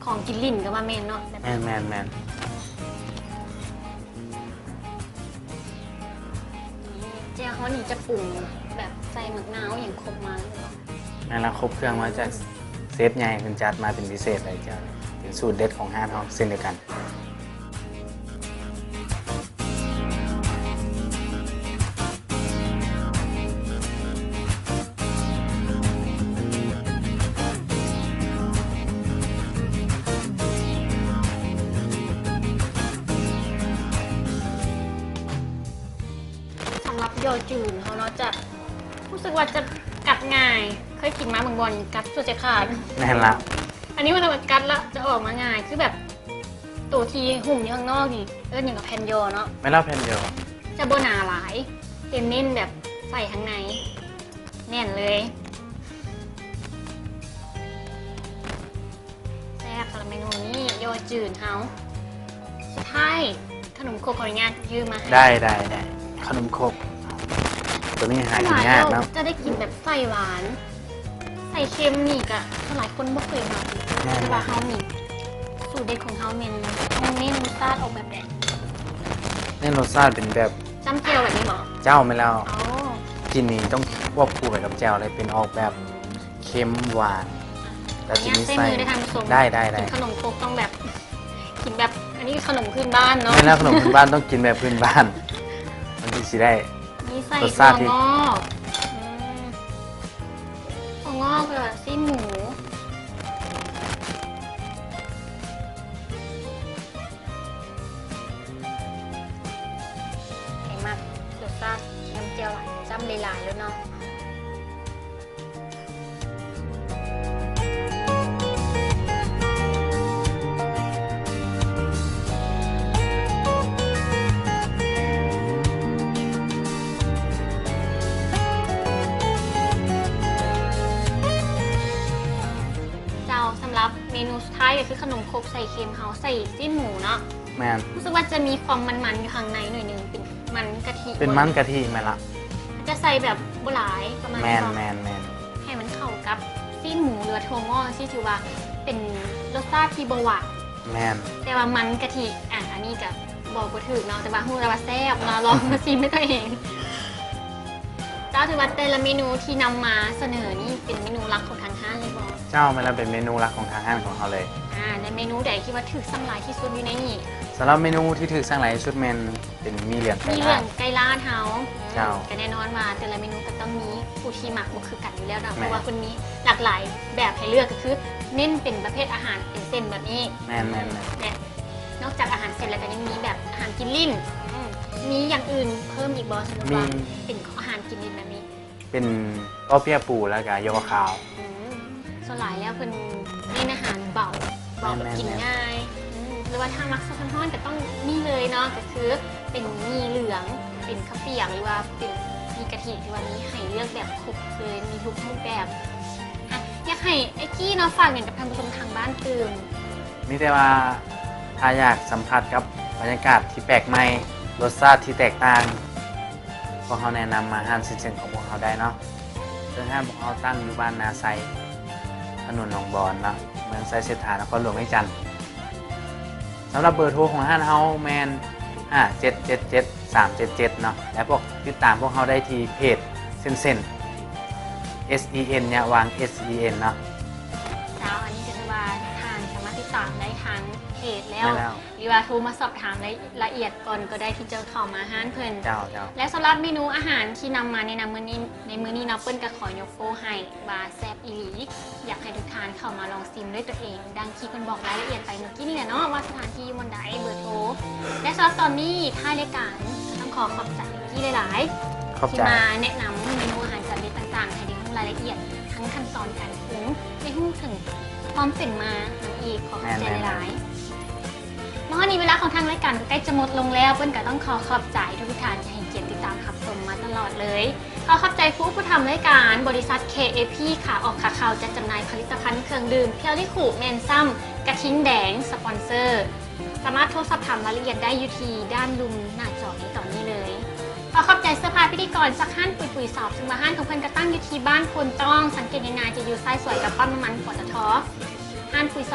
ຂອງກິນຫຼິ້ນກໍວ່າແມ່ນເນາະ ແບບ ແມ່ນໆໆ ແຈ່ວເຮົານີ້ຈະປຸງແບບໃສ່ໝາກນາວຫຍັງຄົບມາເລີຍບໍ່? ແມ່ນລະ ຄົບເຄື່ອງມາຈາກເຊຟໃຫຍ່ເພິ່ນຈັດມາເປັນພິເສດເລີຍ ເຈົ້າ ເປັນສູດເດັດຂອງຮ້ານເຮົາເຊັ່ນດຽວກັນ. ສຳລັບຍໍຈືນເຮົາເນາະ ຈະ ຮູ້ສຶກວ່າຈະກັດງ່າຍ ເຄີຍກິນມາບາງບ່ອນກັດຈົນຈະຂາດ. ແມ່ນລະ ອັນນີ້ມັນກັດລະຈະອອກມາງ່າຍ ຄືແບບ ໂຕທີ່ຫຸ້ມຢູ່ຂ້າງນອກນີ້ເອີ້ນຫຍັງ ແຜ່ນຍໍເນາະ. ແມ່ນແລ້ວ ແຜ່ນຍໍ ຈະບໍ່ໜາຫຼາຍ ເນັ້ນແບບໃສ່ຂ້າງໃນແໜ້ນເລີຍ. ແຊບ ສຳລັບເມນູນີ້ ຍໍຈືນເຮົາ. ສຸດທ້າຍ ຂະໜົມຄົກ ຂໍອະນຸຍາດຢືມມາໃຫ້. ໄດ້ໆໆ ຂະໜົມຄົກ ໂຕນີ້ຫາກິນຍາກເນາະ ຈະໄດ້ກິນແບບໃສ່ຫວານ ໃສ່ເຄັມນີ້ກະສ່ວນຫຼາຍຄົນບໍ່ເຄີຍມັກ. ແມ່ນໆ ແຕ່ວ່າເຮົານີ້ ສູດເດັດຂອງເຮົາແມ່ນຕ້ອງເນັ້ນລົດຊາດອອກແບບໃດ? ເນັ້ນລົດຊາດເປັນແບບ ຈ້ຳແຈ່ວແບບນີ້ບໍ? ເຈົ້າ ແມ່ນແລ້ວ. ອໍ ກິນນີ້ຕ້ອງຄວບຄູ່ໄປກັບແຈ່ວເລີຍ ເປັນອອກແບບເຄັມຫວານ ແລ້ວຈະມີໃສ່ ໄດ້ ໄດ້ໆ ກິນຂະໜົມຄົກຕ້ອງແບບ ກິນແບບ ອັນນີ້ຂະໜົມພື້ນບ້ານເນາະ. ແມ່ນແລ້ວ ຂະໜົມພື້ນບ້ານຕ້ອງກິນແບບພື້ນບ້ານ ມັນຈຶ່ງຊິໄດ້ ມີໃສ່ ລົດຊາດທີ່ ຖົ່ວງອກ ອືມ ຖົ່ວງອກ ແລ້ວກະຊີ້ນໝູ. ໃຜມັກລົດຊາດນ້ຳແຈ່ວຫວານ ຈ້ຳຫຼາຍໆໂລດເນາະ. ເຈົ້າ ສຳລັບເມນູສຸດທ້າຍກໍຄືຂະໜົມຄົກໃສ່ເຄັມ ເຮົາໃສ່ຊີ້ນໝູເນາະ. ແມ່ນ ຮູ້ສຶກວ່າຈະມີຄວາມມັນໆຢູ່ຂ້າງໃນໜ້ອຍໜຶ່ງ ເປັນມັນກະທິ ເປັນມັນກະທິ ແມ່ນລະ ຈະໃສ່ແບບບໍ່ຫຼາຍ ປະມານ ແມ່ນໆໆ ໃຫ້ມັນເຂົ້າກັບຊີ້ນໝູ ຫຼືວ່າຖົ່ວງອກ ຊີ້ນ ຖືວ່າເປັນລົດຊາດທີ່ບໍ່ຫວານ. ແມ່ນ ແຕ່ວ່າມັນກະທິ ອາ ອັນນີ້ກະບອກບໍ່ຖືກເນາະ ແຕ່ວ່າຮູ້ແຕ່ວ່າແຊບເນາະ ລອງມາຊີມດ້ວຍຕົວເອງ. ເຈົ້າ ຖືວ່າແຕ່ລະເມນູທີ່ນຳມາສະເໜີນີ້ເປັນເມນູຫຼັກຂອງທາງຮ້ານເລີຍບໍ? ເຈົ້າ ແມ່ນລະ ເປັນເມນູຫຼັກຂອງທາງຮ້ານຂອງເຮົາເລີຍ. ອາ ແລະເມນູໃດທີ່ວ່າຖືກສັ່ງຫຼາຍທີ່ສຸດຢູ່ໃນນີ້? ສຳລັບເມນູທີ່ຖືກສັ່ງຫຼາຍທີ່ສຸດແມ່ນເປັນໝີ່ເຫຼືອງໄກ່ລາດ. ໝີ່ເຫຼືອງໄກ່ລາດເຮົາ. ເຈົ້າ ອືມ ກໍແນ່ນອນວ່າແຕ່ລະເມນູກໍຕ້ອງມີຜູ້ທີ່ມັກບໍ່ຄືກັນຢູ່ແລ້ວເນາະ. ແມ່ນ ເພາະວ່າເພິ່ນມີຫຼາກຫຼາຍແບບໃຫ້ເລືອກ ກໍຄືເນັ້ນເປັນປະເພດອາຫານເປັນເສັ້ນແບບນີ້. ແມ່ນໆໆ ແລະ ນອກຈາກອາຫານເສັ້ນແລ້ວ ກໍຍັງມີແບບອາຫານກິນຫຼິ້ນ. ອືມ ມີຢ່າງອື່ນເພີ່ມອີກບໍ່? ສະເພາະວ່າເປັນອາຫານກິນຫຼິ້ນແບບນີ້ ເປັນເປົາເປຍປູ ແລ້ວກະຢໍຂາວ. ອືມ ສ່ວນຫຼາຍແລ້ວເພິ່ນເນັ້ນອາຫານເບົາ ເບົາແບບກິນງ່າຍ. ແມ່ນໆໆ ອືມ ຫຼືວ່າຖ້າມັກຊອດນ້ຳຮ້ອນກໍຕ້ອງນີ້ເລີຍເນາະ ກໍຄືເປັນໝີ່ເຫຼືອງ ເປັນເຂົ້າປຽກ ຫຼືວ່າເປັນໝີ່ກະທິ ທີ່ວ່າມີໃຫ້ເລືອກແບບຄົບເລີຍ ມີທຸກຮູບແບບ. ອະ ຢາກໃຫ້ອ້າຍກີ້ເນາະ ຝາກຫຍັງກັບທ່ານຜູ້ຊົມທາງບ້ານຕື່ມ? ມີແຕ່ວ່າ ຖ້າຢາກສຳຜັດກັບບັນຍາກາດທີ່ແປກໃໝ່ ລົດຊາດທີ່ແຕກຕ່າງ ພວກເຮົາແນະນຳມາຮ້ານຊິນເຊັງຂອງພວກເຮົາໄດ້ເນາະ. ເຊິ່ງຮ້ານພວກເຮົາຕັ້ງຢູ່ບ້ານນາໄຊ ຖະໜົນໜອງບອນເນາະ ເມືອງໄຊເສດຖາ ນະຄອນຫຼວງວຽງຈັນ. ສຳລັບເບີໂທຂອງຮ້ານເຮົາແມ່ນ ຫ້າເຈັດເຈັດເຈັດສາມເຈັດເຈັດເນາະ ແລະ ພວກ ຕິດຕາມພວກເຮົາໄດ້ທີ່ເພຈເຊັນເຊັນ ເອັສ ອີ ເອັນ ຍະຫວ່າງ ເອັສ ອີ ເອັນ ເນາະ. ເຈົ້າ ອັນນີ້ກໍຖືວ່າທ່ານສາມາດຕິດຕາມໄດ້ທາງເພຈແລ້ວ ແມ່ນແລ້ວ ຫຼືວ່າໂທມາສອບຖາມລາຍລະອຽດກ່ອນກໍໄດ້ທີ່ຈະເຂົ້າມາຮ້ານເພິ່ນ. ເຈົ້າ ເຈົ້າ ແລະ ສຳລັບເມນູອາຫານທີ່ນຳມາແນະນຳມື້ນີ້ ໃນມື້ນີ້ເນາະ ເພິ່ນກໍຂໍຍົກໂປ້ໃຫ້ວ່າແຊບອີ່ຫຼີ. ຢາກໃຫ້ທຸກທ່ານເຂົ້າມາລອງ ຊີມດ້ວຍຕົວເອງ ດັ່ງທີ່ເພິ່ນບອກລາຍລະອຽດໄປເມື່ອກີ້ນີ້ແຫຼະເນາະ ວ່າສະຖານທີ່ຢູ່ບ່ອນໃດ ເບີໂທ ແລະ ສຳລັບຕອນນີ້ ທ້າຍລາຍການ ຕ້ອງຂໍຂອບໃຈອີກຫຼາຍໆ ຂອບໃຈ ທີ່ມາແນະນຳເມນູອາຫານຈານເດັດຕ່າງໆ ໃຫ້ໄດ້ຮູ້ລາຍລະອຽດ ທັງຂັ້ນຕອນການປຸງ ໄດ້ຮູ້ເຖິງຄວາມເປັນມານຳອີກ ຂໍຂອບໃຈ ແມ່ນໆໆ ຫຼາຍໆ. ມາຮອດນີ້ເວລາຂອງທາງລາຍການກໍໃກ້ຈະໝົດລົງແລ້ວ ເພິ່ນກໍຕ້ອງຂໍຂອບໃຈທຸກໆທ່ານທີ່ໃຫ້ກຽດຕິດຕາມຮັບຊົມມາຕະຫຼອດເລີຍ. ຂໍຂອບໃຈຜູ້ອຸປະຖຳລາຍການ ບໍລິສັດ ເຄ ເອ ພີ ຂາອອກຂາເຂົ້າ ຈັດຈຳໜ່າຍຜະລິດຕະພັນເຄື່ອງດື່ມ ເພຍຣີຄູ ແມ່ນຊ້ຳ ກະທິງແດງ ສະປອນເຊີ. ສາມາດໂທສອບຖາມລາຍລະອຽດໄດ້ຢູ່ທີ່ດ້ານລຸ່ມໜ້າຈໍໃນຕອນນີ້ເລີຍ. ຂໍຂອບໃຈເສື້ອຜ້າພິທີກອນຈາກຮ້ານປຸຍປຸຍຊອບ ເຊິ່ງວ່າຮ້ານຂອງເພິ່ນກໍຕັ້ງຢູ່ທີ່ບ້ານໂພນຕ້ອງ ສັງເກດງ່າຍໆ ຈະຢູ່ຊ້າຍສວຍກັບປ້ຳນ້ຳມັນ ປຕທ. ຮ້ານປຸຍຊອບ